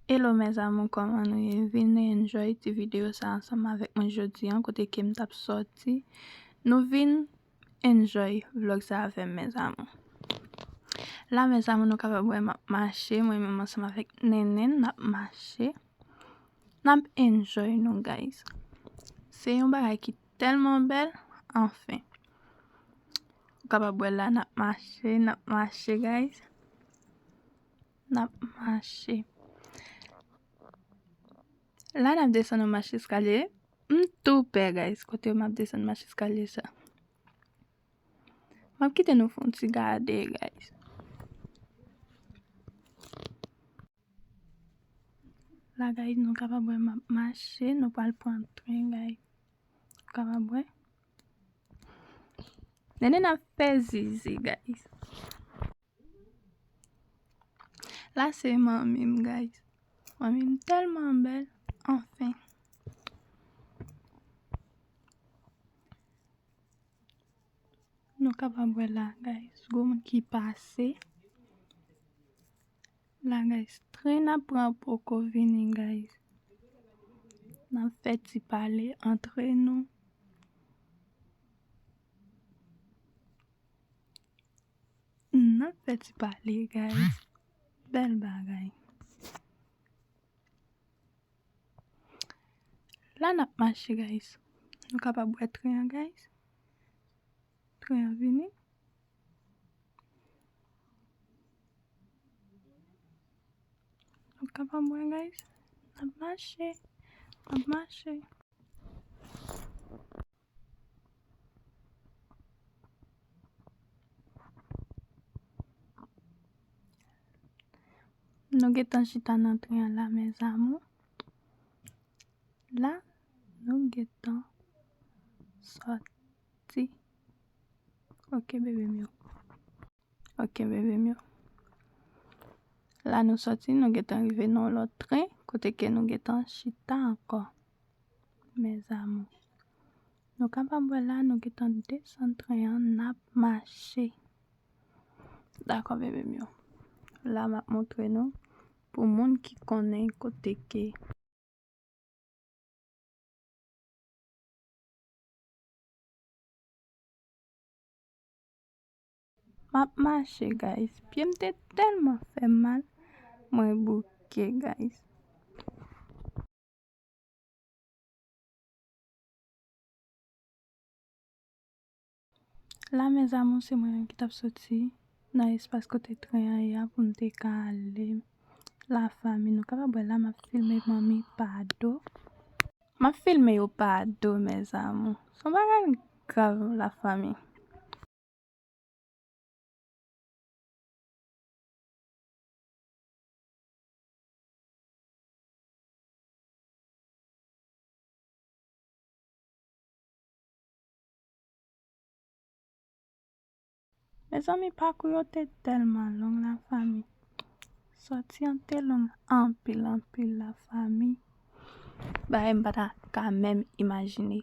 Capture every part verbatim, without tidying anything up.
Hello mes amours, kòman nou ye? Vin enjoy ti videyo sa ansanm avèk mwen jodi an, kote ke m t ap sòti. Nou vin enjoy vlog sa avè m, mes amours. La, mes amours, nou kapab wè m ap mache, mwen menm ansanm avèk Nenen, n ap mache. N ap enjoy nou, guys. Se yon bagay ki tèlman bèl, anfen. Ou kapab wè la, n ap mache, n ap mache, guys. N ap mache. La, n ap desann yon mach eskalye. M tou pè, guys, kote m ap desann mach eskalye sa. M ap kite nou fè yon ti gade, guys. La, guys, nou kapab wè m ap mache, nou pral pran tren, guys. Nou kapab wè. Nenen ap fè zizi, guys. La se manmi m, guys. Manmi m tèlman bèl, anfen. Nou kapab wè la, guys, gwo moun ki pase. La, guys, tren n ap pran poko vini, guys. N ap fè ti pale antre nou. N ap fè ti pale, guys. Bèl bagay. La n ap mache, guys. Nou kapab wè tren an, guys. Tren an vini. Nou kapab wè, guys. N ap mache. N ap mache. Nou gentan chita nan tren an la, mes amours. La, nou gentan sòti. Ok, bebe m yo. Ok, bebe m yo. La, nou sòti, nou gentan rive nan yon lòt tren, kote ke nou gentan chita ankò. Mes amours. Nou kapab wè la, nou gentan desann tren an, n ap mache. Dakò, bebe m yo. La, m ap montre nou, pou moun ki konnen kote ke M ap mache, guys. Pye m te tèlman fè mal, mwen bouke, guys. La, mes amours, se mwen menm ki t ap soti nan espas kote tren an ye a pou m te ka ale. Lafanmi, nou kapab wè la, m ap filme manmi pa do. M ap filme yo pa do, mes amours. Se yon bagay grav, lafanmi. Mezanmi, pakou yo te tèlman long, lafanmi. Sòti an te long anpil, anpil, lafanmi. Bagay m pa ta ka menm imajine.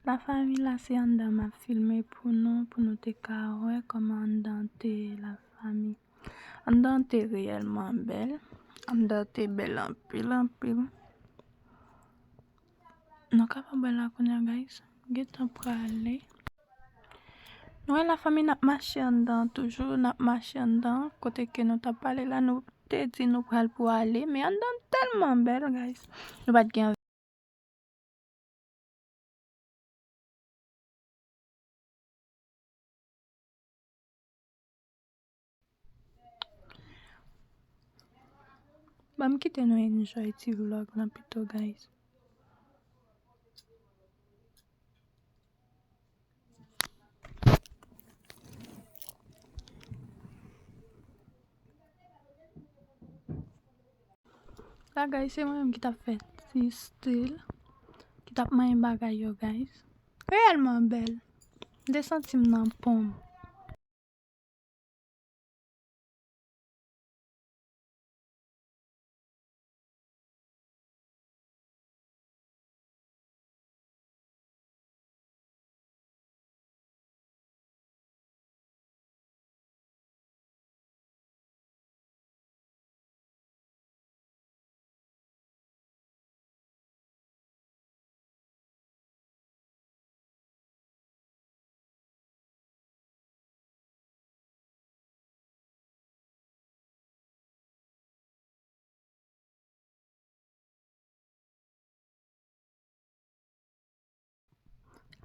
Lafanmi, la se anndan m ap filme pou nou, pou nou te ka wè kòman anndan te ye, lafanmi. Anndan te reyèlman bèl. Anndan te bèl anpil, anpil. Nou kapab wè la kounye a, guys. Gentan prale. Nou wè, lafanmi, n ap mache anndan toujou, n ap mache anndan. Kote ke nou t ap pale la, nou te di nou pral pou ale, men anndan tèlman bèl, guys. Nou pa t gen Ban m kite nou enjoy ti vlog lan pito, guys. La, guys, se mwen menm ki t ap fè ti stil, ki t ap manyen bagay yo, guys. Reyèlman bèl. M te santi m nan pon m.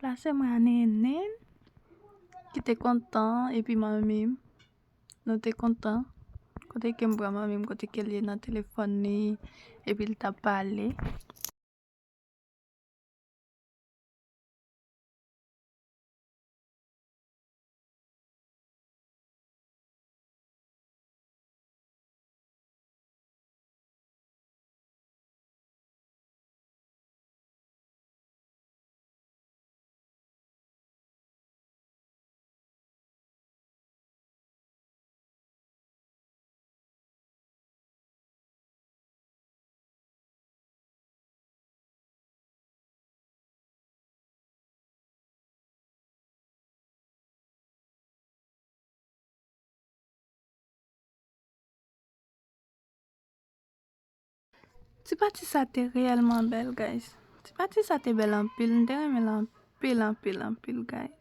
La se mwen a Nenen ki te kontan, epi manmi m. Nou te kontan. Kote ke m pran manmi m, kote ke l ye nan telefòn li, epi l t ap pale. Ti pati sa te reyèlman bèl, guys. Ti pati sa te bèl anpil. M te renmen l anpil, anpil, anpil, guys.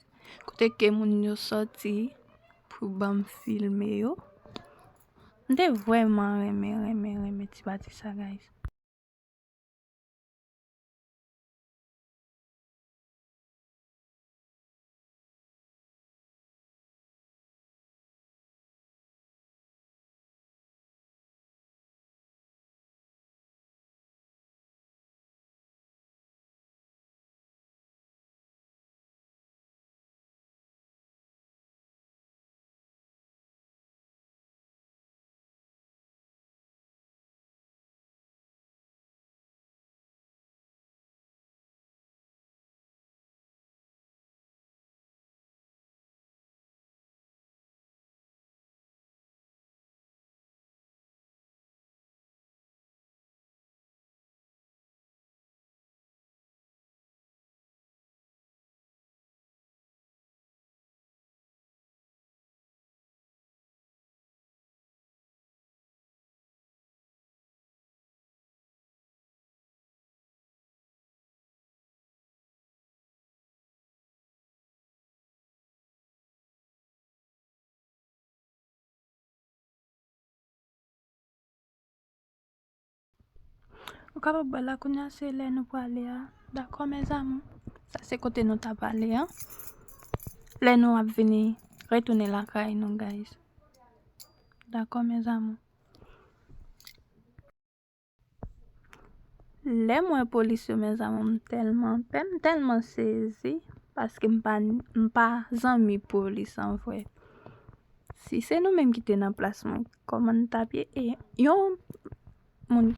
Kote ke moun yo sòti pou ban m filme yo. M te vrèman renmen, renmen, renmen ti pati sa, guys. Ou kapab wè la kounye a, se lè nou prale a. Dakò, mes amours? Sa se kote nou t ap ale a. Lè nou ap vini retounen lakay nou, guys. Dakò, mes amours? Lè m wè polis yo, mes amours, m tèlman pè, m tèlman sezi, paske m pa, m pa zanmi polis an vre. Si se nou menm ki te nan plas mwen, kòman n t ap ye? E yon moun